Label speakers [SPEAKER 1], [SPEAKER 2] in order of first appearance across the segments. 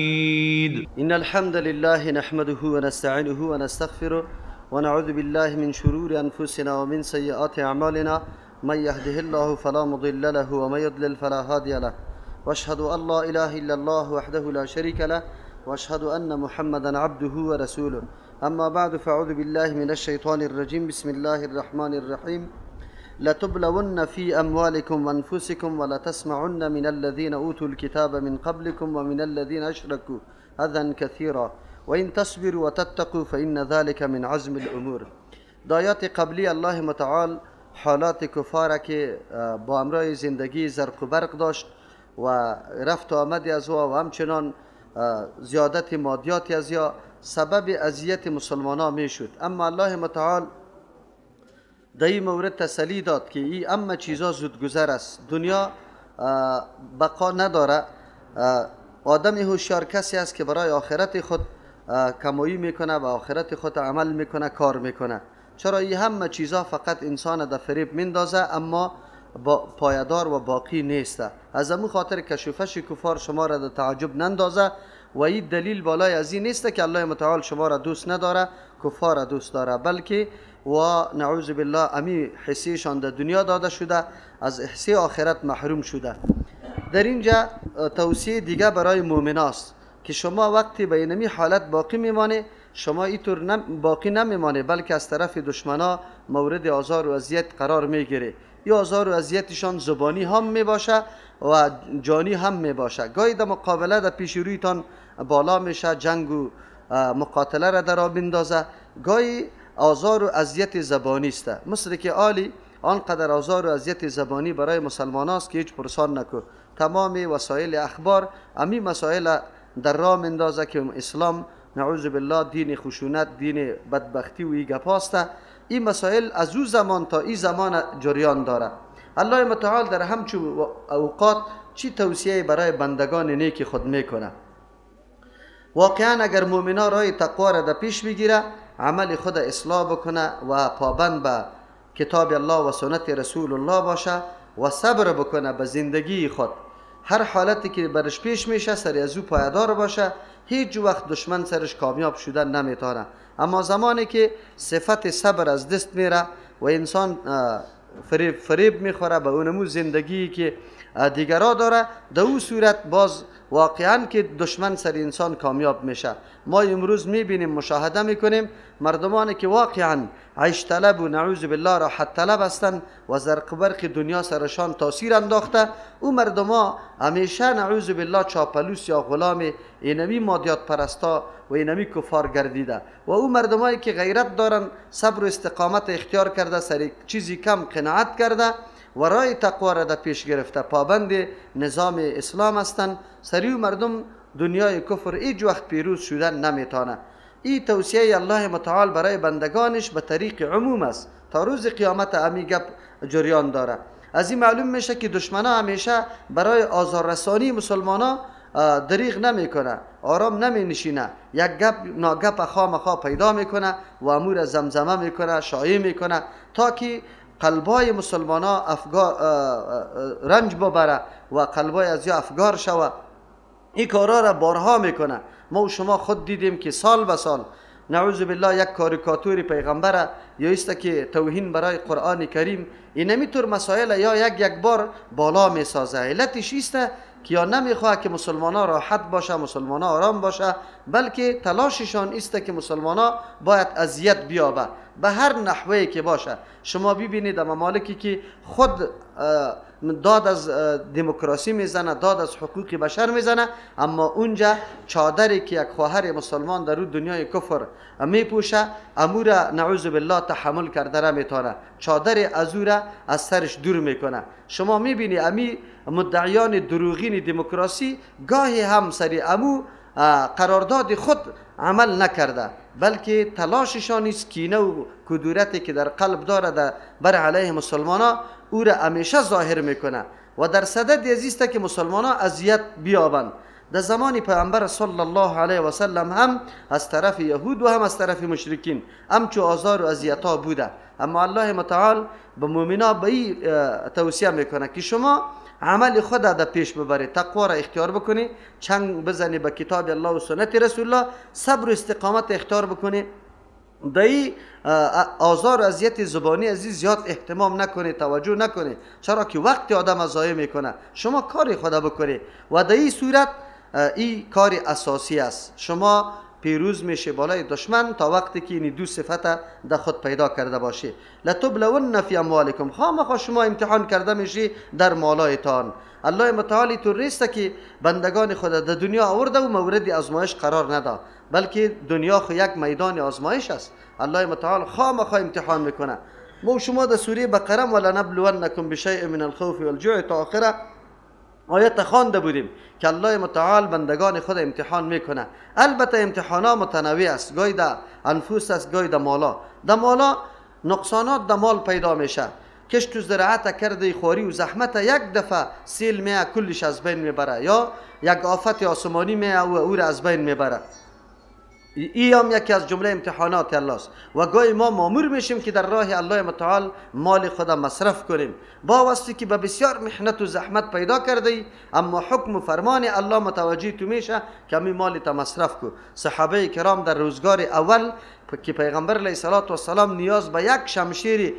[SPEAKER 1] إن الحمد لله نحمده ونستعينه ونستغفره ونعوذ بالله من شرور أنفسنا ومن سيئات أعمالنا، من يهده الله فلا مضل له ومن يضلل فلا هادي له، واشهد أن لا إله إلا الله وحده لا شريك له، واشهد أن محمدا عبده ورسوله. أما بعد، فأعوذ بالله من الشيطان الرجيم. بسم الله الرحمن الرحيم. لتبلون في أموالكم وأنفسكم ولتسمعن من الذين أوتوا الكتاب من قبلكم ومن الذين أشركوا أذى كثيرا وإن تصبروا وتتقوا فإن ذلك من عزم الأمور. در آیات قبلی الله متعال حالات کفار که با امرای زندگی زرق و برق داشت و رفت و آمد از او و همچنان زیادت مادیات از یا سبب اذیت مسلمان ها می شد. اما الله متعال در این مورد تسلی داد که این اما چیزا زودگذر است، دنیا بقا نداره. آدم هوشیار کسی است که برای آخرت خود کمایی میکنه و آخرت خود عمل میکنه، کار میکنه. چرا این همه چیزا فقط انسان در فریب میندازه، اما با پایدار و باقی نیست. از امو خاطر کشوفش کفار شما را در تعجب نندازه و این دلیل بالای از این نیست که الله متعال شما را دوست نداره، کفار را دوست داره، بلکه و نعوذ بالله امی حسیشان در دنیا داده شده، از حسی آخرت محروم شده. در اینجا توصیه دیگه برای مؤمناست که شما وقتی به اینمی حالت باقی میمانه، شما اینطور باقی نمیمانه، بلکه از طرف دشمنا مورد آزار و اذیت قرار میگیره. یا آزار و اذیتشان زبانی هم میباشه و جانی هم میباشه. گاهی در مقابله در پیش رویتان بالا میشه، جنگ و مقاتله را در آب میندازه. گاهی آزار و اذیت زبانی است، مثل که آلی آنقدر آزار و اذیت زبانی برای مسلمان است که هیچ پرسان نکو. تمام وسایل اخبار امی مسائل در راه میندازه که اسلام نعوذ بالله دین خشونت، دین بدبختی و ای گپاست. این مسائل از او زمان تا این زمان جریان داره. الله متعال در همچو اوقات چی توصیه برای بندگان نیک خود میکنه؟ واقعا اگر مؤمنا راه تقوا را در پیش بگیره، عمل خود اصلاح بکنه و پابند به کتاب الله و سنت رسول الله باشه و صبر بکنه به زندگی خود، هر حالتی که برش پیش میشه سر از او پایدار باشه، هیچ وقت دشمن سرش کامیاب شدن نمیتونه. اما زمانی که صفت صبر از دست میره و انسان فریب میخوره به اونمو زندگی که دیگرا داره، در او صورت باز واقعا که دشمن سر انسان کامیاب میشه. ما امروز میبینیم، مشاهده میکنیم مردمانی که واقعا عیش طلب و نعوذ بالله راحت طلب هستند و زرق برق دنیا سرشان تاثیر انداخته، او مردما همیشه نعوذ بالله چاپلوس یا غلام اینمی مادیات پرستا و اینمی کفار گردیده. و او مردمایی که غیرت دارن، صبر و استقامت اختیار کرده، سر چیزی کم قناعت کرده و رای تقوا را در پیش گرفته، پابند نظام اسلام هستند، سریع مردم دنیای کفر هیچ وقت پیروز شدن نمیتونه. این توصیه الله متعال برای بندگانش به طریق عموم است، تا روز قیامت امی گپ جریان داره. از این معلوم میشه که دشمنا همیشه برای آزار رسانی مسلمانا دریغ نمیکنه، آرام نمی نشینه، یک گپ ناگپ خامخا پیدا میکنه و امور زمزمه میکنه، شایع میکنه تا که قلبای مسلمان ها افگار رنج ببره و قلبای از یا افگار شوه. این کارا را بارها میکنه. ما و شما خود دیدیم که سال به سال نعوذ بالله یک کاریکاتور پیغمبر یا است که توهین برای قرآن کریم، این نمیتور مسائل یا یک بار بالا میسازه. علتش است که یا نمیخواه که مسلمان ها راحت باشه، مسلمان ها آرام باشه، بلکه تلاششان است که مسلمان ها باید اذیت بیابه به هر نحوی که باشه. شما ببینید ممالکی که خود داد از دموکراسی میزنه، داد از حقوق بشر میزنه، اما اونجا چادری که یک خواهر مسلمان در دنیای کفر میپوشه، امور نعوذ بالله تحمل کرده را میتونه، چادر از او را از سرش دور میکنه. شما میبینی امی مدعیان دروغین دموکراسی گاهی هم سری امو قرارداد خود عمل نکرده، بلکه تلاششان است کینه و کدورتی که در قلب داره بر علیه مسلمان ها او را همیشه ظاهر میکنه و در صدد ازیست که مسلمان ها اذیت بیابند. در زمان پیامبر صلی الله علیه و سلم هم از طرف یهود و هم از طرف مشرکین همچو آزار و اذیت ها بوده، اما الله متعال به مؤمنا به این توصیه میکنه که شما عمل خود در پیش ببری، تقوا را اختیار بکنی، چنگ بزنی به کتاب الله و سنت رسول الله، صبر و استقامت اختیار بکنی، دایی آزار و اذیت زبانی ازی زیاد اهتمام نکنی، توجه نکنی، چرا که وقت آدم ضایع میکنه. شما کاری خود بکنی و در این صورت این کار اساسی است، شما پیروز میشه بالای دشمن تا وقتی که این دو صفت در خود پیدا کرده باشی. لتبلون فی اموالکم، خامخا شما امتحان کرده میشی در مالایتان. الله متعالی تو ریسته که بندگان خود در دنیا آورده و مورد آزمایش قرار نده، بلکه دنیا خو یک میدان آزمایش است. الله متعال خامخا امتحان میکنه. ما شما در سوره بقره ولنبلونکم بشیء من الخوف والجوع تا آخره آیت خوانده بودیم که الله متعال بندگان خود امتحان میکنه. البته امتحانا متنوع است، گاهی در انفس است، گاهی در مالا. در مالا نقصانات در مال پیدا میشه، کشت و زراعت کرده، خواری و زحمت، یک دفعه سیل میه کلش از بین میبره، یا یک آفت آسمانی میه و او را از بین میبره. ای هم یکی از جمله امتحانات الله است. و گاهی ما مامور میشیم که در راه الله متعال مال خود مصرف کنیم، با واسطه که به بسیار محنت و زحمت پیدا کرده ای، اما حکم و فرمان الله متوجه تو میشه که می مال تا مصرف کو. صحابه کرام در روزگار اول که پیغمبر علیه الصلاة والسلام نیاز به یک شمشیر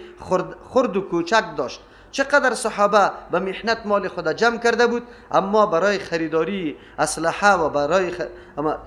[SPEAKER 1] خرد و کوچک داشت، چقدر صحابه به محنت مال خود جمع کرده بود، اما برای خریداری اسلحه و برای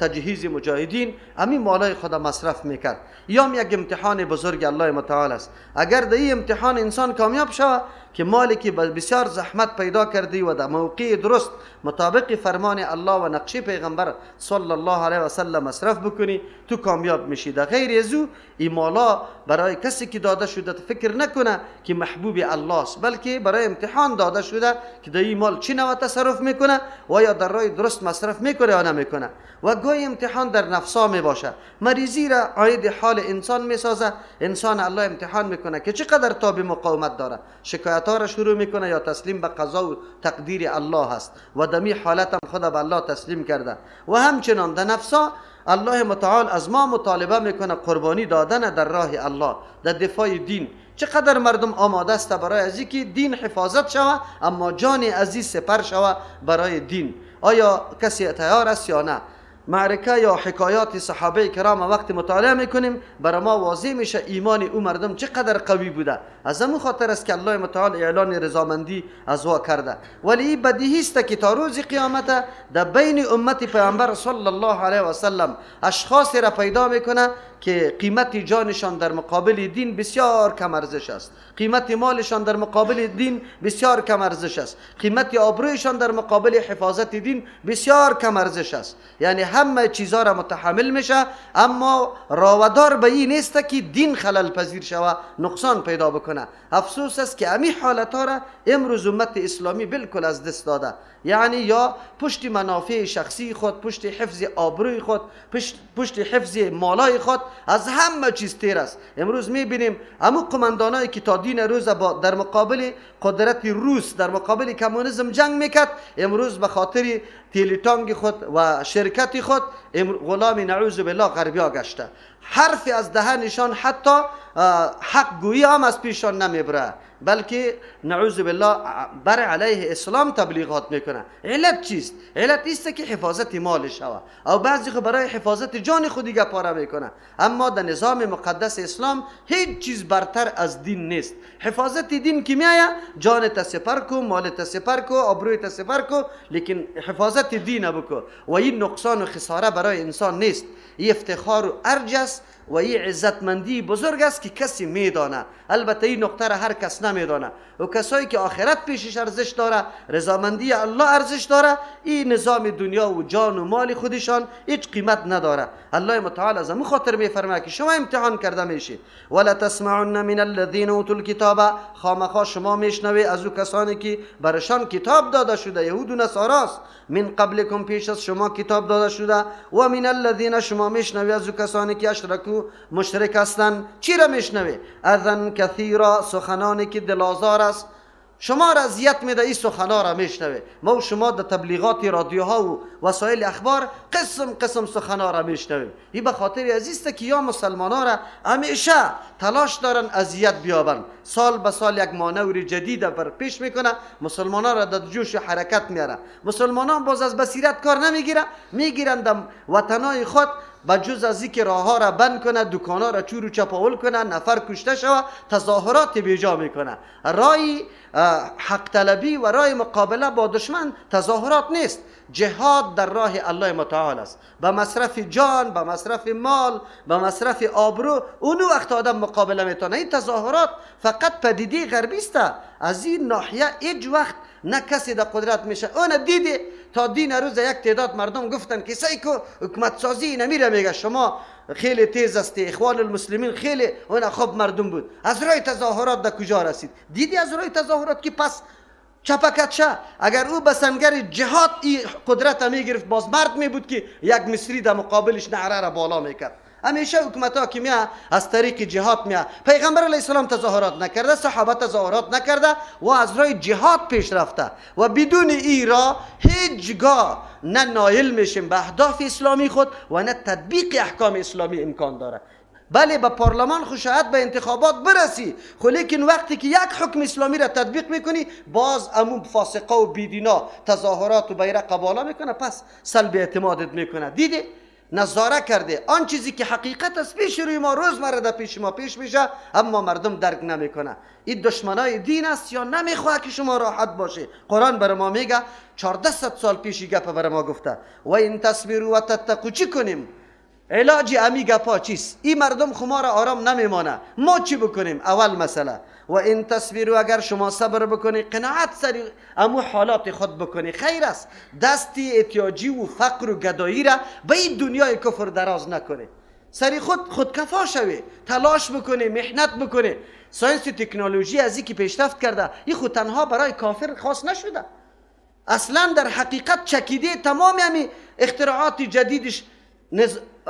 [SPEAKER 1] تجهیز مجاهدین همین مالای خود مصرف میکرد. یا یک امتحان بزرگ الله متعال است. اگر در این امتحان انسان کامیاب شود که مالی که بسیار زحمت پیدا کردی و در موقع درست مطابق فرمان الله و نقشه پیغمبر صلی الله علیه و سلم مصرف بکنی، تو کامیاب میشی. در غیر از او این مالا برای کسی که داده شده فکر نکنه که محبوب الله است، بلکه برای امتحان داده شده که در این مال چی نوع تصرف میکنه و یا در راه درست مصرف میکنه یا نمیکنه. و گاهی امتحان در نفسا میباشه، مریضی را عاید حال انسان میسازه، انسان الله امتحان میکنه که چقدر تاب مقاومت داره، شکایت را شروع میکنه یا تسلیم به قضا و تقدیر الله هست و دمی حالت هم خود به الله تسلیم کرده. و همچنان در نفسا الله متعال از ما مطالبه میکنه قربانی دادن در راه الله، در دفاع دین. چقدر مردم آماده است برای از اینکه دین حفاظت شوه، اما جان عزیز سپر شوه برای دین. آیا کسی تیار است یا نه؟ معرکه یا حکایات صحابه کرام وقتی مطالعه میکنیم برای ما واضح میشه ایمان او مردم چقدر قوی بوده. از همون خاطر است که الله متعال اعلان رضامندی از وا کرده. ولی این بدیهی است که تا روز قیامت در بین امت پیامبر صلی الله علیه و سلم اشخاص را پیدا میکنه که قیمت جانشان در مقابل دین بسیار کم ارزش است، قیمت مالشان در مقابل دین بسیار کم ارزش است، قیمت آبرویشان در مقابل حفاظت دین بسیار کم ارزش است. یعنی همه چیزها را متحمل میشه، اما راودار به این نیست که دین خلل پذیر شوه، نقصان پیدا بکنه. افسوس است که امی حالت ها را امروز امت اسلامی بالکل از دست داده. یعنی یا پشت منافع شخصی خود، پشت حفظ آبروی خود، پشت حفظ مالای خود، از همه چیز تیر است. امروز میبینیم امو قماندانایی که تا دین روز در مقابل قدرت روس، در مقابل کمونیسم جنگ میکرد، امروز به خاطر تیلیتانگ خود و شرکت خود غلام نعوذ بالله غربیا گشته. حرفی از دهنشان حتی حق گویی هم از پیشان نمیبره، بلکه نعوذ بالله بر علیه اسلام تبلیغات میکنه. علت چیست؟ علت ایست که حفاظت مال شوه، او بعضی خو برای حفاظت جان خود دیگه پاره میکنه. اما در نظام مقدس اسلام هیچ چیز برتر از دین نیست. حفاظت دین که میایه جان تا سپر کو، مال تا سپر کو، آبروی تا سپر کو، لیکن حفاظت دین بکو. و این نقصان و خساره برای انسان نیست، این افتخار و ارج است و این عزتمندی بزرگ است که کسی میدانه. البته این نقطه را هر کس نمیدانه و کسایی که آخرت پیشش ارزش داره، رضامندی الله ارزش داره، این نظام دنیا و جان و مال خودشان هیچ قیمت نداره. الله متعال از همون خاطر میفرماید که شما امتحان کرده میشید. ولا تسمعن من الذین اوتوا الکتاب، خامخا شما میشنوی از او کسانی که برشان کتاب داده شده، یهود و نصاراست، من قبلکم پیش از شما کتاب داده شده، و من الذین شما میشنوی از او کسانی که اشرکو مشرک هستند. چی را میشنوی؟ اذن کثیرا، سخنانی که دلازار است. شما را اذیت میده، این سخنا را میشنوه. ما و شما در تبلیغات رادیوها و وسایل اخبار قسم قسم سخنا را میشنویم. این به خاطر عزیز که یا مسلمان را همیشه تلاش دارن اذیت بیابن، سال به سال یک مانور جدید بر پیش میکنه، مسلمان را در جوش حرکت میاره. مسلمانان باز از بصیرت کار نمیگیره، میگیرن در وطنای خود به جز از اینکه راه را بند کنه، دکان‌ها را چور و چپاول کنه، نفر کشته شوه، تظاهرات بیجا میکنه. رای حق طلبی و رای مقابله با دشمن تظاهرات نیست، جهاد در راه الله متعال است. به مصرف جان، به مصرف مال، به مصرف آبرو، اونو وقت آدم مقابله میتونه. این تظاهرات فقط پدیده غربی است. از این ناحیه هیچ وقت نه کسی در قدرت میشه. اون دیده تا دین روز یک تعداد مردم گفتن که سیکو حکومت سازی نمیره، میگه شما خیلی تیز هستی، اخوان المسلمین خیلی اون خوب مردم بود. از رای تظاهرات در کجا رسید؟ دیدی از رای تظاهرات که پس چپکت شه. اگر او به سنگر جهاد ای قدرت میگرفت، باز مرد می بود که یک مصری در مقابلش نعره را بالا میکرد. همیشه حکومت ها که میه از طریق جهاد میه. پیغمبر علیه السلام تظاهرات نکرده، صحابه تظاهرات نکرده و از راه جهاد پیش رفته و بدون ای را هیچگاه نه نایل میشیم به اهداف اسلامی خود و نه تطبیق احکام اسلامی امکان داره. بله به پارلمان خوشایت به انتخابات برسی، خو لیکن وقتی که یک حکم اسلامی را تطبیق میکنی، باز امون فاسقا و بیدینا تظاهرات و بیرق بالا میکنه، پس سلب اعتمادت میکنه. دیدی نظاره کرده آن چیزی که حقیقت است پیش روی ما، روزمره در پیش ما پیش میشه، اما مردم درک نمیکنه. این دشمنای دین است یا نمیخواه که شما راحت باشه. قرآن بر ما میگه 1400 سال پیش گپ بر ما گفته و این تصبروا و تتقوا. چی کنیم؟ علاج امی گپا چیست؟ این مردم خمار آرام نمیمانه، ما چی بکنیم؟ اول مسئله و این تصبروا، اگر شما صبر بکنی، قناعت سر امو حالات خود بکنی، خیر است. دستی احتیاجی و فقر و گدایی را به این دنیای کفر دراز نکنی، سری خود خودکفا شوی، تلاش بکنی، محنت بکنی. science و تکنولوژی از اینکه پیشرفت کرده، این خود تنها برای کافر خاص نشده، اصلا در حقیقت چکیده تمام همی اختراعات جدیدش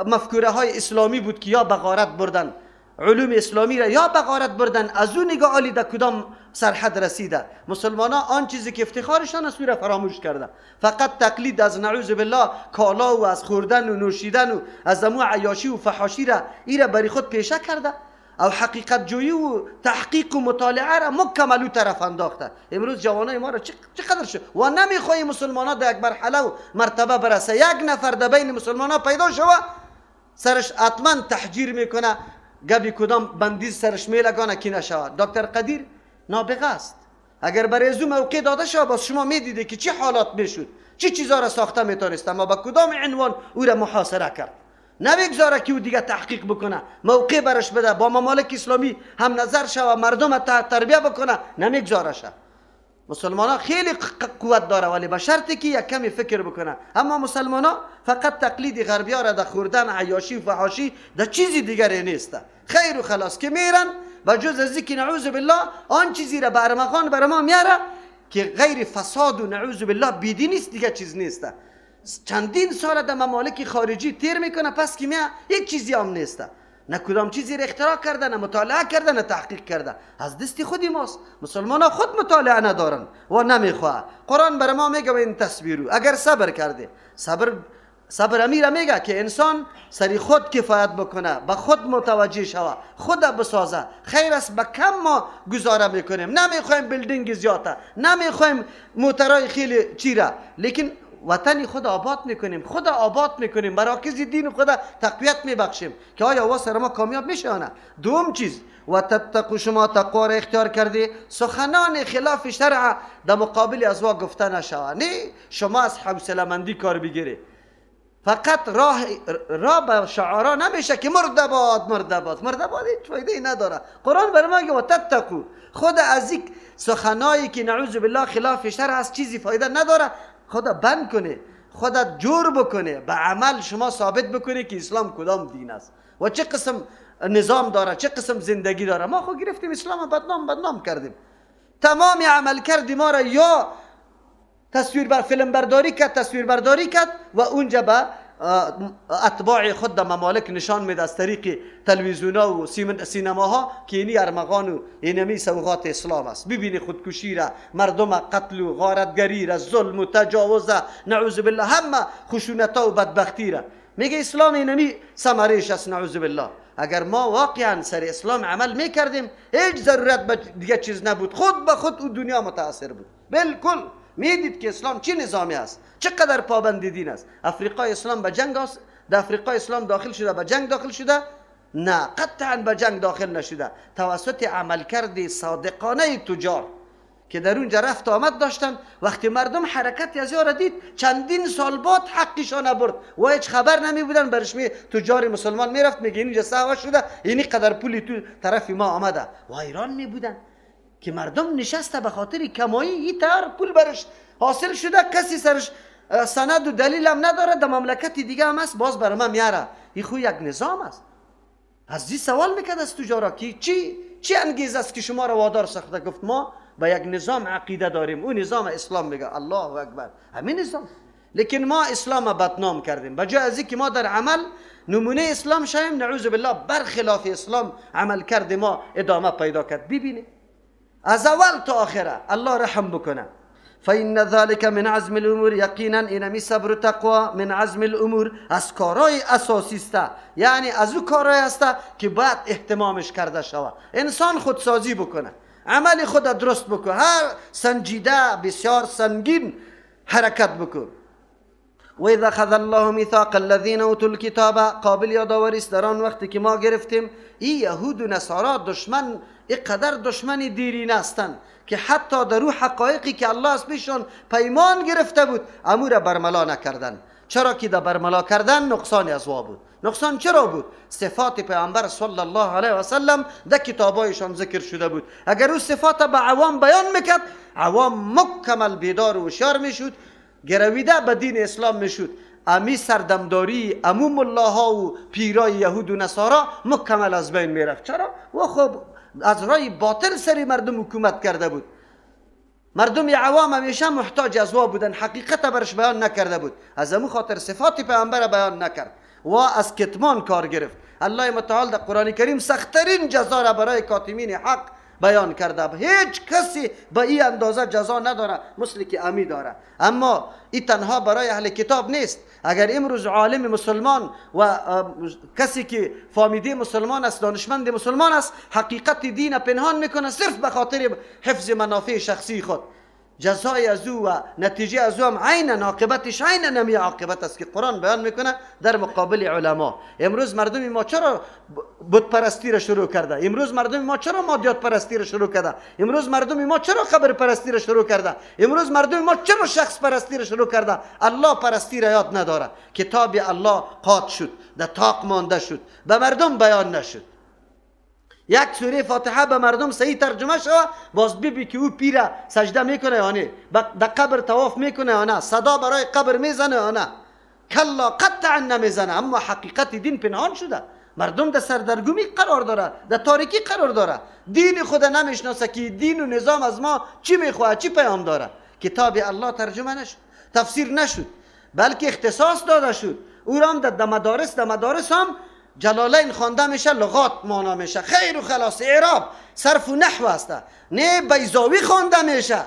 [SPEAKER 1] مفکوره های اسلامی بود که یا بغارت بردن علوم اسلامی را، یا بغارت بردن. از اون نگاه عالی در کدام سرحد رسیده؟ مسلمان ها آن چیزی که افتخارشان است را فراموش کرده، فقط تقلید از نعوذ بالله کالا و از خوردن و نوشیدن و از امو عیاشی و فحاشی را ای را بری خود پیشه کرده، او حقیقت جویی و تحقیق و مطالعه را مکمل او طرف انداخته. امروز جوانای ما را چقدر شد و نمیخوای مسلمان ها در یک مرحله و مرتبه برسه. یک نفر در بین مسلمان ها پیدا شوه، سرش حتما تحجیر میکنه، گبی کدام بندیز سرش میلگانه که نشود. دکتر قدیر نابغه است. اگر برای از او موقع داده شود، باز شما میدیده که چه حالات میشد، چه چیزا را ساخته میتونست، اما با کدام عنوان او را محاصره کرد. نمیگذاره که او دیگه تحقیق بکنه، موقع برش بده، با ممالک اسلامی هم نظر شوه، مردم تربیه بکنه، نمیگذاره شه. مسلمان ها خیلی قوت داره، ولی به شرطی که یک کمی فکر بکنه. اما مسلمان ها فقط تقلید غربی ها را در خوردن، عیاشی و فحاشی، در چیزی دیگری نیست. خیر و خلاص که میرن و جز از اینکه نعوذ بالله آن چیزی را به ارمغان بر ما میاره که غیر فساد و نعوذ بالله بیدی نیست، دیگه چیز نیست. چندین سال در ممالک خارجی تیر میکنه، پس که میه یک چیزی هم نیست، نه کدام چیزی را اختراع کرده، نه مطالعه کرده، نه تحقیق کرده. از دست خودی ماست. مسلمان ها خود مطالعه ندارن و نمیخواه. قرآن بر ما میگه این تصبیرو، اگر صبر کرده، صبر امیر میگه که انسان سری خود کفایت بکنه، به خود متوجه شوه، خود بسازه. خیر است به کم ما گزاره میکنیم، نمیخوایم building زیاده، نمیخوایم موترای خیلی چیره، لیکن وطن خود آباد میکنیم، خود آباد میکنیم، مراکز دین خود تقویت میبخشیم که آیا واسه ما کامیاب میشه نه. دوم چیز و تتقو، شما تقوا را اختیار کردی، سخنان خلاف شرع در مقابل از وا گفته نشوه. نه شما از حوصله مندی کار بگیری، فقط راه به شعارا نمیشه که مرده باد مرده باد مرده باد، هیچ فایده ای نداره. قرآن بر ما میگه و تتقو، خود از یک سخنایی که نعوذ بالله خلاف شرع است چیزی فایده نداره، خدا بند کنه، خدا جور بکنه، به عمل شما ثابت بکنه که اسلام کدام دین است و چه قسم نظام داره، چه قسم زندگی داره. ما خو گرفتیم اسلام بدنام بدنام کردیم، تمام عمل کردیم ما را یا تصویر بر فیلم برداری کرد، تصویر برداری کرد و اونجا به اتباع خود در ممالک نشان میده از طریق تلویزیون و سینماها که اینی ارمغان و اینمی سوغات اسلام است. ببینی خودکشی را، مردم قتل و غارتگری را، ظلم و تجاوز را، نعوذ بالله، همه خشونت و بدبختی را. میگه اسلام اینمی ثمرهش است، نعوذ بالله. اگر ما واقعا سر اسلام عمل میکردیم هیچ ضرورت به دیگه چیز نبود، خود به خود او دنیا متاثر بود. بالکل میدید که اسلام چه نظامی است، چقدر پابند دین است. افریقا اسلام به جنگ است، در افریقا اسلام داخل شده، به جنگ داخل شده؟ نه، قطعا به جنگ داخل نشده. توسط عملکرد صادقانه تجار که در اونجا رفت آمد داشتن، وقتی مردم حرکت از یارا دید چندین سال بعد حقشان برد و هیچ خبر نمی بودن. برش می تجار مسلمان میرفت میگه اینجا سهوا شده، اینی قدر پولی تو طرف ما آمده. و ایران می بودن که مردم نشسته به خاطر کمایی این تر پول برش حاصل شده، کسی سرش سند و دلیل هم نداره، در مملکت دیگه هم است، باز بر ما میاره. این خو یک نظام است. از این سوال میکرد از تجارا که چی انگیزه است که شما را وادار ساخته؟ گفت ما با یک نظام عقیده داریم، اون نظام اسلام. میگه الله اکبر، همین نظام. لیکن ما اسلام بدنام کردیم. به جای از اینکه ما در عمل نمونه اسلام شویم، نعوذ بالله برخلاف اسلام عمل کرد ما ادامه پیدا کرد. ببینید از اول تا آخره، الله رحم بکنه. فإن ذلك من عزم الامور، یقینا اینمی صبر و تقوا من عزم الامور، از کارهای اساسی است، یعنی از او کارهای است که باید اهتمامش کرده شود. انسان خودسازی بکنه، عمل خود درست بکن، هر سنجیده بسیار سنگین حرکت بکن. و اذا اخذ الله میثاق الذین اوتوا الکتاب، قابل یادآوری است در آن وقتی که ما گرفتیم ای یهود و نصارا دشمن، اینقدر دشمن دیرین هستند که حتی در او حقایقی که الله از پیشان پیمان گرفته بود امور را برملا نکردن. چرا که در برملا کردن نقصان از وا بود. نقصان چرا بود؟ صفات پیامبر صلی الله علیه و سلم در کتابایشان ذکر شده بود. اگر او صفات به عوام بیان میکرد، عوام مکمل بیدار و هوشیار میشد، گرویده به دین اسلام میشد. امی سردمداری عموم الله ها و پیرای یهود و نصارا مکمل از بین میرفت. چرا؟ و خب از رای باطل سری مردم حکومت کرده بود. مردم عوام همیشه محتاج از وا بودن، حقیقت برش بیان نکرده بود. از امو خاطر صفات پیامبر بیان نکرد و از کتمان کار گرفت. الله متعال در قرآن کریم سختترین جزا را برای کاتمین حق بیان کرده. هیچ کسی به این اندازه جزا نداره مثل که امی داره. اما این تنها برای اهل کتاب نیست. اگر امروز عالم مسلمان و کسی که فامیده مسلمان است، دانشمند مسلمان است، حقیقت دین پنهان میکنه صرف به خاطر حفظ منافع شخصی خود، جزای از او و نتیجه از او هم عین عاقبتش عین نمی عاقبت است که قرآن بیان میکنه در مقابل علما. امروز مردم ما چرا بت پرستی را شروع کرده؟ امروز مردم ما چرا مادیات پرستی را شروع کرده؟ امروز مردم ما چرا خبر پرستی را شروع کرده؟ امروز مردم ما چرا شخص پرستی را شروع کرده؟ الله پرستی را یاد نداره. کتاب الله قاط شد، در طاق مانده شد، به مردم بیان نشد. یک سوره فاتحه به مردم صحیح ترجمه شوه، باز ببی که او پیره سجده میکنه یا نه، در قبر طواف میکنه یا نه، صدا برای قبر میزنه یا نه. کلا قطعا نمیزنه. اما حقیقت دین پنهان شده، مردم در سردرگمی قرار داره، در تاریکی قرار داره، دین خود نمیشناسه که دین و نظام از ما چی میخواد، چی پیام داره. کتاب الله ترجمه نشد، تفسیر نشد، بلکه اختصاص داده شد. او را هم در مدارس هم جلالین خوانده میشه، لغات معنا میشه، خیر و خلاص، اعراب، صرف و نحو است. نه بیضاوی خوانده میشه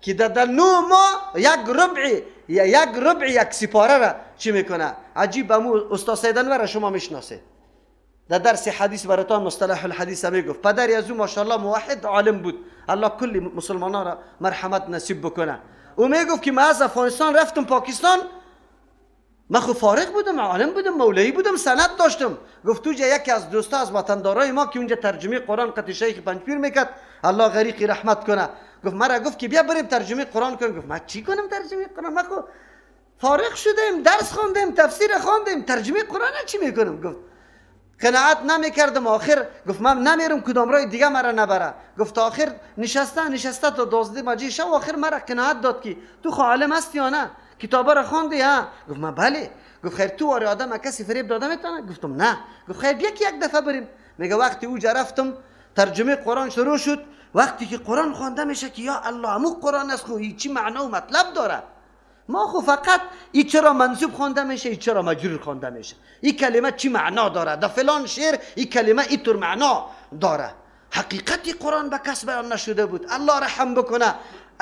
[SPEAKER 1] که در 9 ماه یک ربع یک سپاره را چی میکنه. عجیب. امو استاد سید انور را شما میشناسید، در درس حدیث براتان مصطلح الحدیث میگفت. پدر از او ماشاءالله موحد عالم بود، الله کل مسلمانان را مرحمت نصیب بکنه. او میگفت که من از افغانستان رفتم پاکستان، من خو فارغ بودم، عالم بودم، مولوی بودم، سند داشتم. گفت اونجا یکی از دوستا از وطندارای ما که اونجا ترجمه قرآن قطع شیخ پنجپیر میکرد، الله غریق رحمت کنه، گفت مرا گفت که بیا بریم ترجمه قرآن کنیم. گفت من چی کنم ترجمه قرآن؟ من خو فارغ شدیم، درس خواندیم، تفسیر خواندیم، ترجمه قرآن چی میکنم؟ گفت قناعت نمیکردم. آخر گفت من نمیرم، کدام راه دیگه مرا نبره. گفت آخر نشسته تا 12 بجه شب، آخر مرا قناعت داد که تو خو عالم هستی یا نه؟ کتابا را خواندی؟ ها؟ گفت من بله. گفت خیر تو واری آدم کسی فریب داده میتونه؟ گفتم نه. گفت خیر بیا که یک دفعه بریم. میگه وقتی اوجا رفتم ترجمه قرآن شروع شد، وقتی که قرآن خوانده میشه که یا الله امو قرآن است، خو چی معنا و مطلب داره. ما خو فقط ای چرا منصوب خوانده میشه، ای چرا مجرور خوانده میشه، این کلمه چی معنا داره، در فلان شعر این کلمه اینطور معنا داره. حقیقت قرآن به کس بیان نشده بود. الله رحم بکنه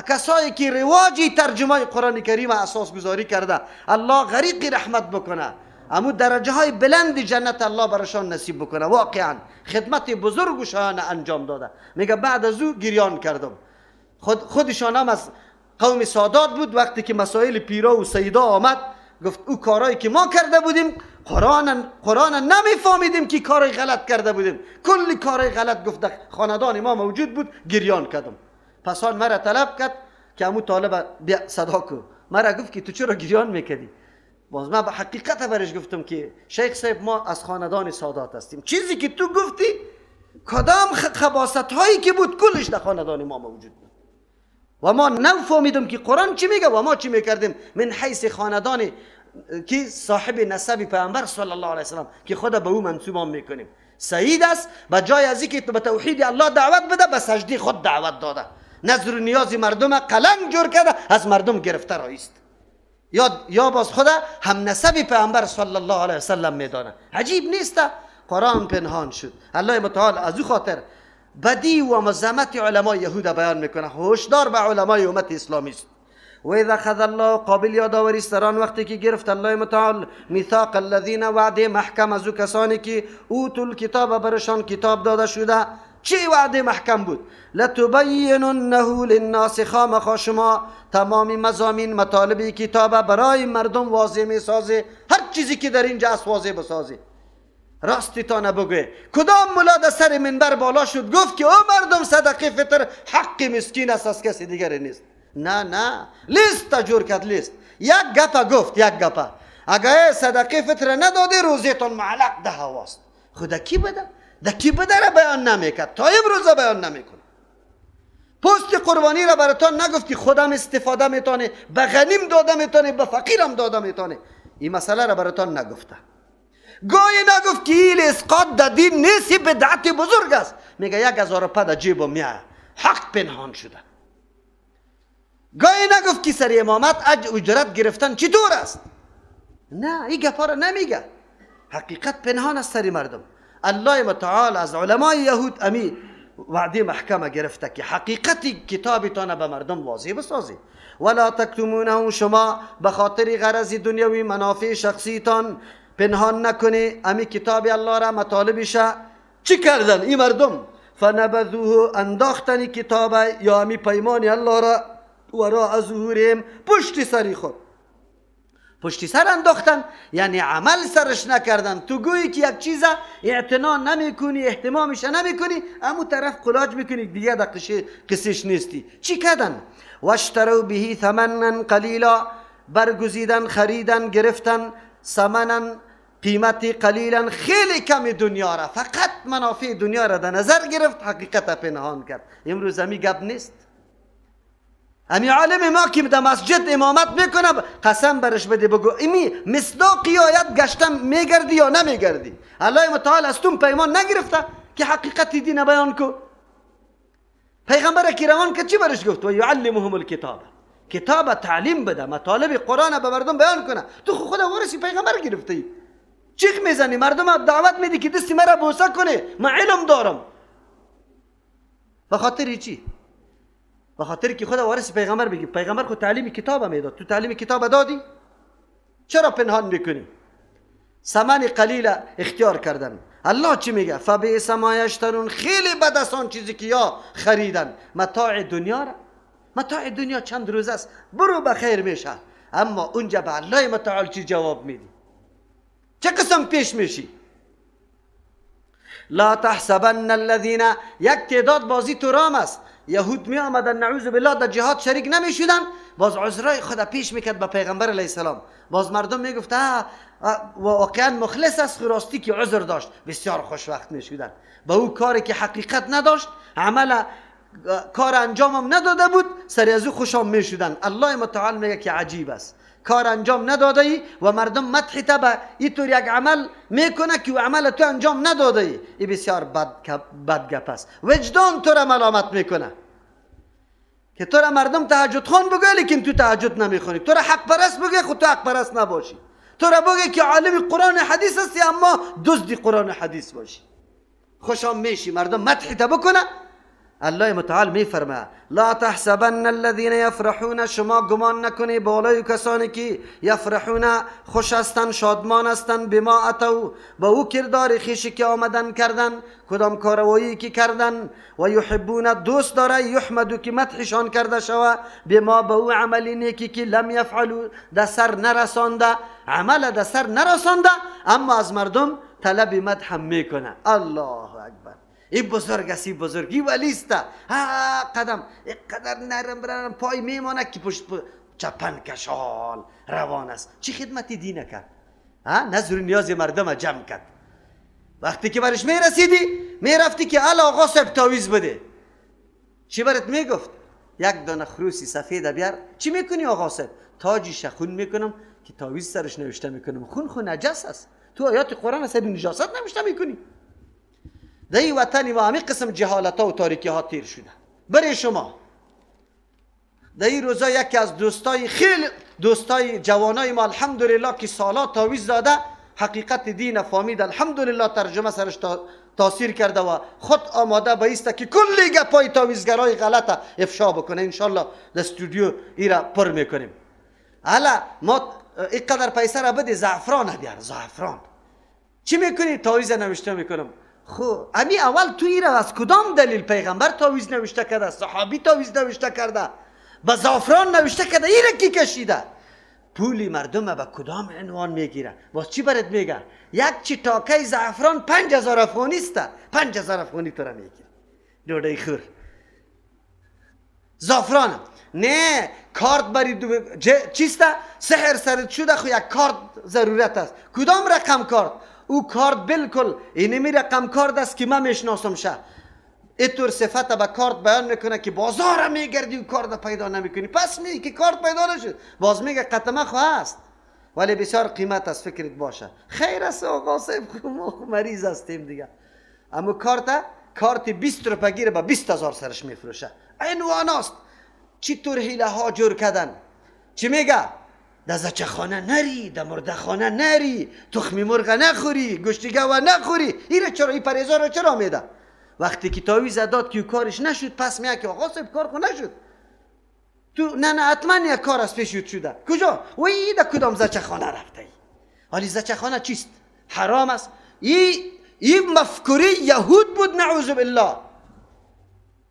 [SPEAKER 1] کسایی که رواجی ترجمه قرآن کریم اساس گذاری کرده، الله غریق رحمت بکنه، امو درجه های بلند جنت الله برشان نصیب بکنه. واقعا خدمت بزرگ و شایانه انجام داده. میگه بعد از او گریان کردم. خودشان هم از قوم سادات بود. وقتی که مسائل پیرا و سیدا آمد، گفت او کارهایی که ما کرده بودیم قرآن نمیفهمیدیم که کارای غلط کرده بودیم، کلی کارای غلط گفت خاندان ما موجود بود، گریان کردم. پس آن مرا طلب کرد که امو طالب بیا صدا کو. مرا گفت که تو چرا گریان میکردی؟ باز من به حقیقت برش گفتم که شیخ صاحب ما از خاندان سادات هستیم، چیزی که تو گفتی کدام خباثت هایی که بود کلش در خاندان ما موجود بود و ما نفهمیدیم که قرآن چی میگه و ما چی میکردیم. من حیث خاندان که صاحب نسب پیامبر صلی الله علیه وسلم که خدا به او منسوب میکنیم، سعید است، به جای از اینکه به توحید الله دعوت بده به سجده خود دعوت داده، نظر و نیاز مردم قلنگ جور کرده، از مردم گرفته رایست. یا باز خدا هم نسب پیامبر صلی الله علیه وسلم میدانه. عجیب نیست؟ قرآن پنهان شد. الله متعال از او خاطر بدی و مزمت علمای یهود بیان میکنه، هشدار به علمای امت اسلامی است. و اذا اخذ الله قابل یادآوری است در آن وقتی که گرفت الله متعال میثاق الذین وعده محکم از او کسانی که اوتوا الکتاب برشان کتاب داده شده. چی وعده محکم بود؟ لتبیننه للناس، خامخا شما تمام مضامین مطالب کتاب برای مردم واضح میسازی، هر چیزی که در اینجا است واضح بسازی، راستی تا نبگه. کدام ملا در سر منبر بالا شد گفت که او مردم صدقه فطر حق مسکین است، از کسی دیگری نیست؟ نه نه، لیست جور کرد، لیست. یک گپه گفت، یک گپه، اگه صدقه فطر ندادی روزیتون معلق ده هواست. خدا کی بده؟ ده کی بده را بیان نمیکرد، تا امروز بیان نمیکنه. پست قربانی را براتان نگفت که خودم استفاده میتونه، به غنیم داده میتونه، به فقیرم داده میتونه. این مسئله را براتان نگفته. گاهی نگفت که ایل اسقاط در دین نیست، بدعت بزرگ است. میگه 1000 پا در جیبم میاد، حق پنهان شده. گاهی نگفت که سر امامت اجرت گرفتن چطور است. نه، این گپا را نمیگه. حقیقت پنهان است سر مردم. الله متعال از علمای یهود امی وعده محکمه گرفته که حقیقت کتابتان به مردم واضح بسازی. ولا تکتمونه، شما به خاطر غرض دنیوی منافع شخصیتان پنهان نکنی امی کتاب الله را، مطالبش چی کردن این مردم؟ فنبذوه، انداختن کتاب یا امی پیمان الله را وراء ظهورهم، پشت سری خود، پشت سر انداختن، یعنی عمل سرش نکردن. تو گویی که یک چیز اعتنا نمیکنی، اهتمامش نمیکنی، امو طرف قلاج میکنی دیگه در قصهش نیستی. چی کردن؟ واشتروا به ثمنا قلیلا، برگزیدن، خریدن، گرفتن، ثمنا قیمت قلیلا، خیلی کم دنیا را، فقط منافع دنیا را در نظر گرفت، حقیقت پنهان کرد. امروز همی گپ نیست. امی عالم ما که در مسجد امامت میکنه قسم برش بده بگو امی مصداقی آیت گشتم میگردی یا نمیگردی؟ الله متعال از تو پیمان نگرفته که حقیقت دین بیان کو. پیغمبر که روان که چی برش گفت؟ و یعلمهم الکتاب، کتاب تعلیم بده، مطالب قرآن به مردم بیان کنه. تو خود ورثی پیغمبر گرفتی، چیخ میزنی مردم دعوت میدی که دستی مرا بوسه کنه، من علم دارم. به خاطر چی؟ به خاطر که خدا وارث پیغمبر بگی. پیغمبر خود تعلیم کتاب میداد، تو تعلیم کتاب دادی، چرا پنهان میکنی؟ ثمن قلیل اختیار کردن. الله چی میگه؟ فبئس ما یشترون، خیلی بد است آن چیزی که یا خریدن، متاع دنیا را. متاع دنیا چند روز است، برو بخیر میشه، اما اونجا به الله متعال چی جواب میدی؟ چه قسم پیش میشی؟ لا تحسبن الذین، یک تعداد بازی تو رام است. یهود می آمدن نعوذ بالله در جهاد شریک نمی شدن، باز عذرای خدا پیش میکرد به پیغمبر علیه السلام. باز مردم میگفت واقعا مخلص است، راستی که عذر داشت. بسیار خوشوقت میشدن به او کاری که حقیقت نداشت، عمل کار انجامم نداده بود، سری از او خوشم میشدن. الله متعال میگه که عجیب است، کار انجام نداده ای و مردم مدح تا به اینطور یک عمل میکنه که عمل تو انجام نداده ای. این بسیار بد گپ است. وجدان تو را ملامت میکنه. که تو را مردم تهجد خوان بگه لیکن تو تهجد نمیخونی، تو را حق پرست بگه خود تو حق پرست نباشی، تو را بگه که عالم قرآن حدیث هستی اما دزدی قرآن حدیث باشی. خوشم میشی مردم مدح تا بکنه. الله متعال میفرمه لا تحسبن الذين يفرحون، شما گمان نکنی بالای کسانی که یفرحون خوش هستند شادمان هستند، بما اتو با او کردار خویشی که آمدن کردن، کدام کاروایی که کردن، و یحبون دوست داره یحمدو که مدحشان کرده شوه، بما با او عملی نیکی که لم یفعلوا در سر نرسانده، عمل در سر نرسانده اما از مردم طلب مدح هم میکنه. الله اکبر، این بزرگ است، این بزرگ، این ولی است. ها قدم اینقدر نرم برم پای میمانه که پشت چپن کشال روان است. چی خدمتی دینه کرد؟ ها نظر نیاز مردم جمع کرد. وقتی که برش میرسیدی میرفتی که الا آقا صاحب تاویز بده، چی برات میگفت؟ یک دانه خروسی سفید بیار. چی میکنی آقا صاحب؟ تاجی خون میکنم که تاویز سرش نوشته میکنم. خون خون نجس است، تو آیات قرآن سر نجاست نوشته میکنی. در این وطن ما همین قسم جهالت ها و تاریکی ها تیر شده برای شما. در این روزا یکی از دوستای خیلی دوستای جوانای ما الحمدلله که سالا تاویز داده حقیقت دین فهمید الحمدلله، ترجمه سرش تاثیر کرده و خود آماده به ایست که کلی گپای تاویزگرای غلط افشا بکنه. انشالله در استودیو ایرا پر میکنیم. حالا ما اینقدر پیسه را بده زعفران بیار. زعفران چی میکنی؟ تاویز نوشته میکنم. خب امی اول تو ایره از کدام دلیل پیغمبر تاویز نوشته کرده، صحابی تاویز نوشته کرده، با زعفران نوشته کرده، ایره کی کشیده؟ پولی مردم به کدام عنوان میگیره؟ باز چی برات میگه؟ یک چی تاکه زعفران 5000 افغانی است، 5000 افغانی تو را میگیره. ډوډۍ خور زعفران نه کارت بری چیست؟ سحر سرت شده، خو یک کارت ضرورت است. کدام رقم کارت؟ او کارت بالکل اینمی رقم کارت است که من میشناسم شه. اینطور صفت به کارت بیان میکنه که بازار میگردی و کارت پیدا نمیکنی. پس می که کارت پیدا نشد باز میگه قطمه خو هست ولی بسیار قیمت است، فکرت باشه. خیر است آقا صاحب، ما مریض هستیم دیگه. اما کارت 20 روپیه گیره با 20,000 سرش میفروشه. عنوان است چطور حیله ها جور کردن. چی میگه؟ در زچه خانه نری، در مرده خانه نری، تخمی مرغ نخوری، گوشت گوه نخوری. ایره چرا این پریزا رو چرا میده؟ وقتی که تاویز داد که کارش نشد پس میگه که آقا صاحب کار خو نشد. تو نه نه حتما یک کار از پیش شده. کجا؟ و ای در کدام زچه خانه رفته ای؟ حالی زچه خانه چیست؟ حرام است. ای مفکوره یهود بود نعوذ بالله.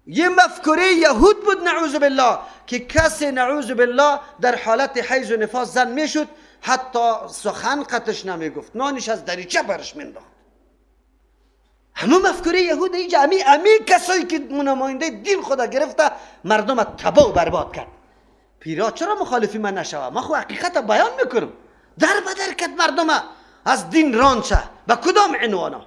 [SPEAKER 1] یه مفکوره یهود بود نعوذ بالله که کسی نعوذ بالله در حالت حیض و نفاس زن میشد حتی سخن قطش نمیگفت، نانش از دریچه برش مینداخت. همون مفکوره یهود اینجا امی کسایی که نماینده دین خدا گرفته مردم تباه و برباد کرد. پیرا چرا مخالفی من نشوه؟ من خو حقیقت بیان میکنم. در بدر کرد مردم از دین رانچه. به کدام عنوانا؟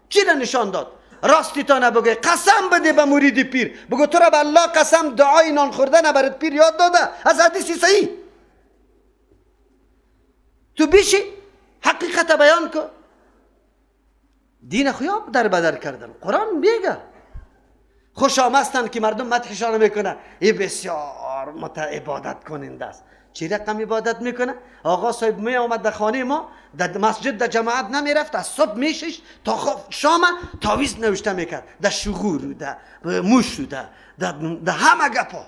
[SPEAKER 1] چی را نشان داد؟ راستی تا نبگه قسم بده به مرید پیر، بگو تو را به الله قسم دعای نان خوردن برات پیر یاد داده از حدیث صحیح. تو بیشی حقیقت بیان کن. دین خویاب در بدر کردن. قرآن میگه خوش آمستن که مردم مدحشان میکنه. این بسیار عبادت کننده است. چی رقم عبادت میکنه؟ آقا صاحب می آمد در خانه ما، در مسجد در جماعت نمیرفت، از صبح میشش تا شام تاویز نوشته میکرد، در شغور در موش در همه گپا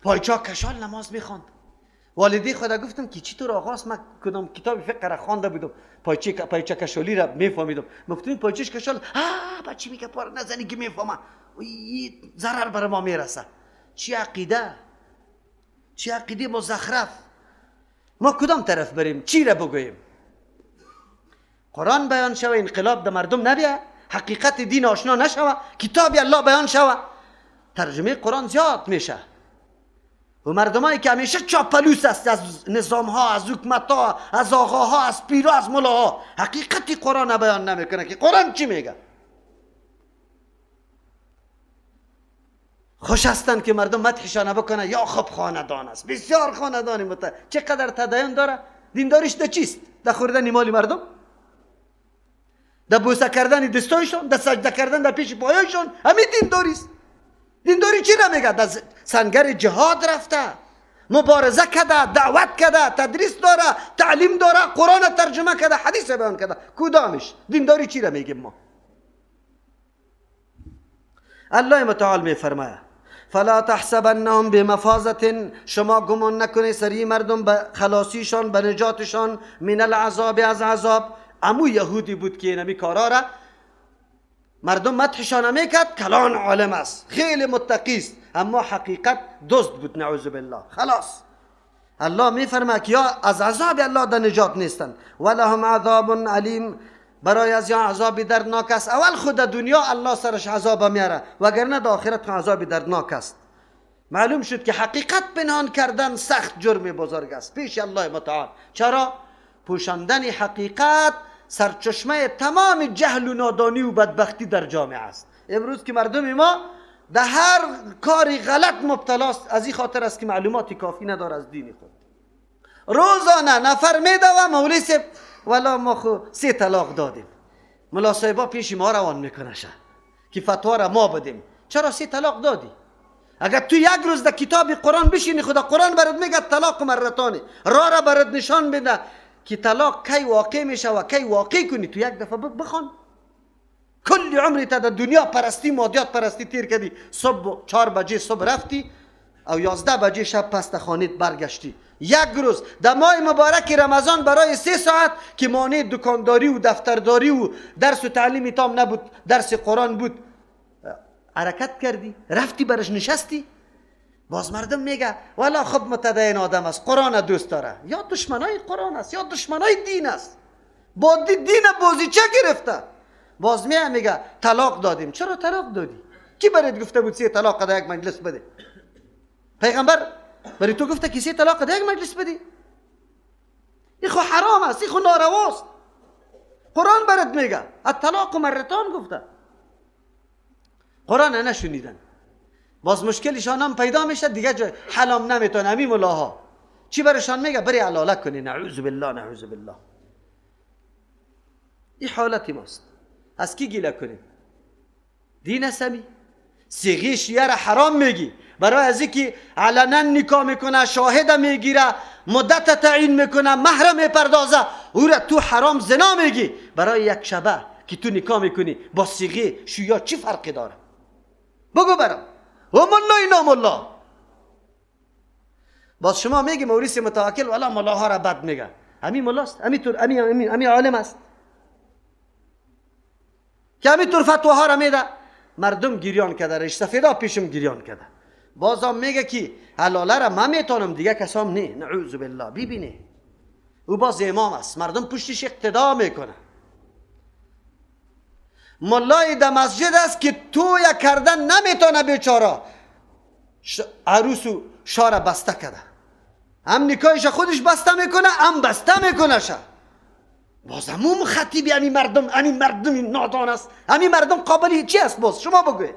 [SPEAKER 1] پایچا کشال نماز میخواند. والدی خدا گفتم که چطور آقاست؟ من کدام کتاب فقه را خوانده بودم، پایچه کشالی را میفهمیدم. گفتم پایچش کشال، بچه میگه پار نزنی که میفهمه ضرر بر ما میرسه. چی عقیده؟ چی عقیده مزخرف؟ ما کدام طرف بریم؟ چی را بگوییم؟ قرآن بیان شوه، انقلاب در مردم نبیه، حقیقت دین آشنا نشوه، کتاب الله بیان شوه، ترجمه قرآن زیاد میشه و مردمایی که همیشه چاپلوس است از نظام ها، از حکومت ها، از آقاها، از پیرا، از ملاها، حقیقت قرآن بیان نمیکنه که قرآن چی میگه. خوش هستند که مردم مدحشانه بکنه یا خب خاندان است، بسیار خاندانی چقدر تدین داره، دینداریش ده چیست؟ ده خوردن مال مردم، ده بوسه کردن دستایشون، ده سجده کردن در پیش پایایشون، همین دینداریست. دینداری چی را میگه؟ در سنگر جهاد رفته، مبارزه کرده، دعوت کرده، تدریس داره، تعلیم داره، قرآن ترجمه کرده، حدیث بیان کرده. کدامش دینداری چی را میگیم ما؟ الله متعال میفرماید فلا تحسبنهم بمفازة، شما گمان نکنید سری مردم به خلاصیشان، به نجاتشان، من العذاب، از عذاب. امو یهودی بود که اینمی کارا را مردم مدحشان میکرد، کلان عالم است، خیلی متقی است، اما حقیقت دزد بود، نعوذ بالله. خلاص الله میفرماید که یا از عذاب الله در نجات نیستند. ولهم عذاب علیم، برای از یا عذاب دردناک است. اول خود دنیا الله سرش عذاب میاره، وگرنه در آخرت عذاب دردناک است. معلوم شد که حقیقت پنهان کردن سخت جرم بزرگ است پیش الله متعال. چرا؟ پوشاندن حقیقت سرچشمه تمام جهل و نادانی و بدبختی در جامعه است. امروز که مردم ما در هر کاری غلط مبتلاست، از این خاطر است که معلومات کافی نداره از دین خود. روزانه نفر میدوه مولوی صاحب ولا ما خو 3 طلاق دادیم، ملا صاحبا پیش ما روان میکنه شه که فتوا را ما بدیم. چرا 3 طلاق دادی؟ اگر تو یک روز در کتاب قرآن بشینی، خدا قرآن برات میگه طلاق مرتانه، راه را برات نشان بده که طلاق کی واقع میشه و کی واقع کنی. تو یک دفعه بخوان. کل عمری تا در دنیا پرستی، مادیات پرستی تیر کردی. صبح 4 بجه صبح رفتی او 11 بجه شب پس خانه برگشتی. یک روز در ماه مبارک رمضان برای 3 ساعت که مانع دکانداری و دفترداری و درس و تعلیم تام نبود، درس قرآن بود، حرکت کردی، رفتی برش نشستی. باز مردم میگه والا خب متدین آدم است، قرآن دوست داره. یا دشمنای قرآن است یا دشمنای دین است. با دین بازی چه گرفته؟ باز میگه طلاق دادیم. چرا طلاق دادی؟ کی برات گفته بود 3 طلاق در یک مجلس بده؟ پیغمبر برای تو گفته که 3 طلاق در یک مجلس بدی؟ این خو حرام است، این خو نارواست. قرآن برات میگه الطلاق مرتان گفته. قرآن نشنیدن. باز مشکلشان هم پیدا میشه دیگه، جای حلام نمیتونه. همین ملاها چی برشان میگه؟ بری علاله کنی. نعوذ بالله، نعوذ بالله. این حالتی ماست. از کی گیله کنیم؟ دین سمی صیغه شیعه را حرام میگی برای از اینکه علنا نکاح میکنه، شاهد میگیره، مدت تعیین میکنه، مهر میپردازه، او را تو حرام زنا میگی. برای یک شبه که تو نکاح میکنی با صیغه شیعه چی فرقی داره؟ بگو برام. و ملا اینا ملا. باز شما میگی موریس متوکل والا ملاها را بد میگه. همین ملاست، همین همین عالم است که همین طور فتواها را میده. مردم گریان کرده، ریش سفیدا پیشم گریان کرده. بازم میگه که حلاله را من میتونم دیگه کسام نه. نعوذ بالله. ببینی او باز امام است، مردم پشتش اقتدا میکنه. ملای در مسجد است که تو یک کردن نمیتونه بیچاره، عروس و شاره بسته کرده، هم نکاحش خودش بسته میکنه، هم بسته میکنه شه. باز همون خطیبی همین مردم، همین مردم نادان است، همین مردم قابل چی است؟ باز شما بگوید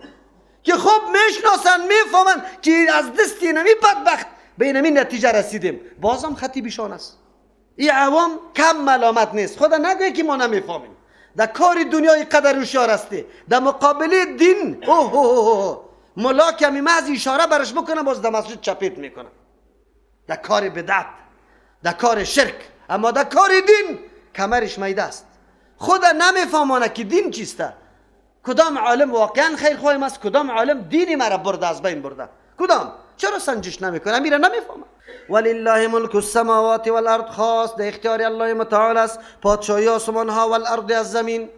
[SPEAKER 1] که خوب میشناسن، میفهمن که از دست اینمی بدبخت به اینمی نتیجه رسیدیم. بازم خطیبیشان است. این عوام کم ملامت نیست. خدا نگوید که ما نمیفهمیم. در کار دنیای قدر هوشیار هستی، در مقابل دین اوه اوه اوه ملا که همی محض اشاره برش بکنه باز در مسجد چپیت میکنه. در کار بدعت، در کار شرک، اما در کار دین کمرش میده است. خدا نمیفهمانه که دین چیسته. کدام عالم واقعا خیرخواه است، کدام عالم دینی مرا برده، از بین برده، کدام؟ چرا سنجش نمیکنه؟ میره نمیفهمه. ولله ملک السماوات والارض، خاص در اختیار الله متعال است پادشاهی آسمان ها والارض از زمین.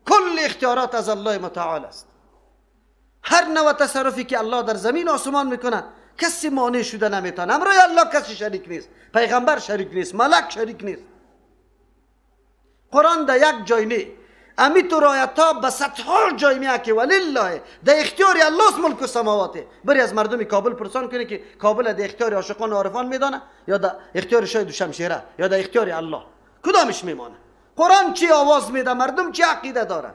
[SPEAKER 1] کل اختیارات از الله متعال است. هر نوع تصرفی که الله در زمین آسمان میکنه کسی مانع شده نمیتونه. امرای الله کسی شریک نیست، پیغمبر شریک نیست، ملک شریک نیست. قرآن در یک جای نی، امی تو رایت ها به صدها جای میه که ولله در اختیار الله است ملک السماوات. بری از مردم کابل پرسان کنه که کابل در اختیار عاشقان و عارفان میدانه یا در اختیار شاه دوشمشیره یا در اختیار الله، کدامش میمانه؟ قرآن چی آواز میده، مردم چی عقیده داره؟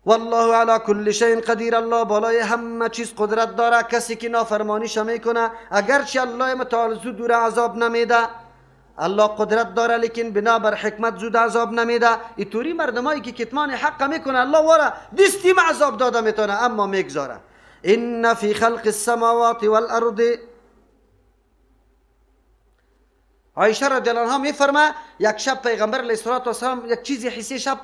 [SPEAKER 1] والله علی کل شیء قدیر، الله بالای همه چیز قدرت داره. کسی که نافرمانیش میکنه اگرچه الله متعال زود دور عذاب نمیده، الله قدرت داره لیکن بنابر حکمت زود عذاب نمیده. اینطوری مردمایی که کتمان حق میکنه الله واره دستیم عذاب داده میتونه، اما میگذاره. ان فی خلق السماوات والارض. عایشه رضی الله عنها میفرما یک شب پیغمبر علیه الصلاة والسلام یک چیزی حسی شب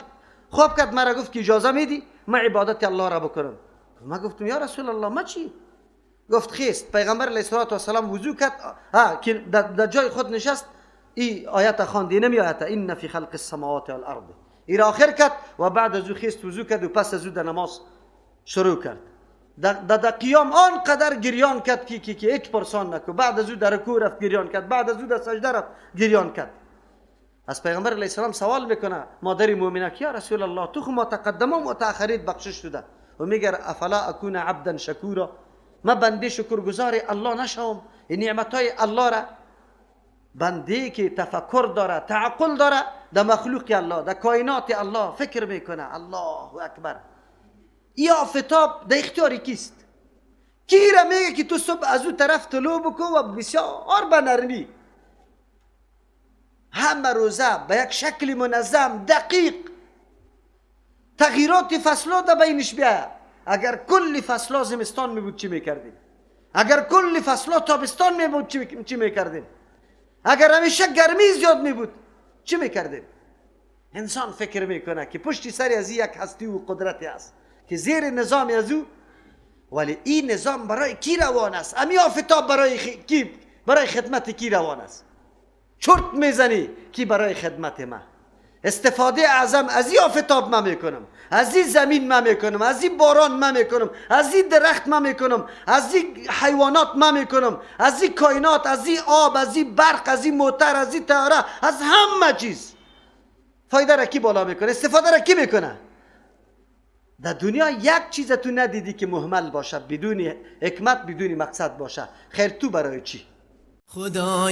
[SPEAKER 1] خواب کرد، مرا گفت که اجازه میدی من عبادت الله را بکنم؟ ما گفتم یا رسول الله ما چی؟ گفت خیست. پیغمبر علیه الصلاة والسلام وضو کرد، که در جای خود نشست، ای آیت خواند، نمی آیت ان فی خلق السماوات والارض، ای را آخر کرد و بعد از او خیست وضو کرد و پس از او در نماز شروع کرد. در قیام آنقدر گریان کرد که هیچ پرسان نکو. بعد از او در رکوع رفت گریان کرد، بعد از او در سجده رفت گریان کرد. از پیغمبر علیه السلام سوال میکنه مادر مؤمنه که یا رسول الله تو خو ما تقدم و متأخریت بخشش شده، و میگه افلا اکون عبدا شکورا، ما بنده شکرگزار الله نشوم؟ این نعمتای الله را بنده که تفکر داره تعقل داره در مخلوق الله در کائنات الله فکر میکنه. الله اکبر. ای آفتاب در اختیار کیست؟ کی را میگه که تو صبح از او طرف طلوع بکن و بسیار به نرمی همه روزه به یک شکل منظم دقیق تغییرات فصلها در بینش بیاید. اگر کل فصلها زمستان می بود چی میکردیم؟ اگر کل فصلها تابستان می بود چی میکردیم؟ اگر همیشه گرمی زیاد می بود چی میکردیم؟ انسان فکر میکنه که پشت سر از یک هستی و قدرتی است که زیر نظام از او، ولی این نظام برای کی روان است؟ امی آفتاب برای کی، برای خدمت کی روان است؟ چرت میزنی کی برای خدمت ما؟ استفاده اعظم از این آفتاب ما میکنم، از این زمین ما میکنم، از این باران ما میکنم، از این درخت ما میکنم، از این حیوانات ما میکنم، از این کائنات، از این آب، از این برق، از این موتر، از این طیاره، از همه چیز فایده را کی بالا میکنه؟ استفاده را کی میکنه؟ در دنیا یک چیز تو ندیدی که مهمل باشه، بدون حکمت، بدون مقصد باشه. خیر تو برای چی؟
[SPEAKER 2] خدا.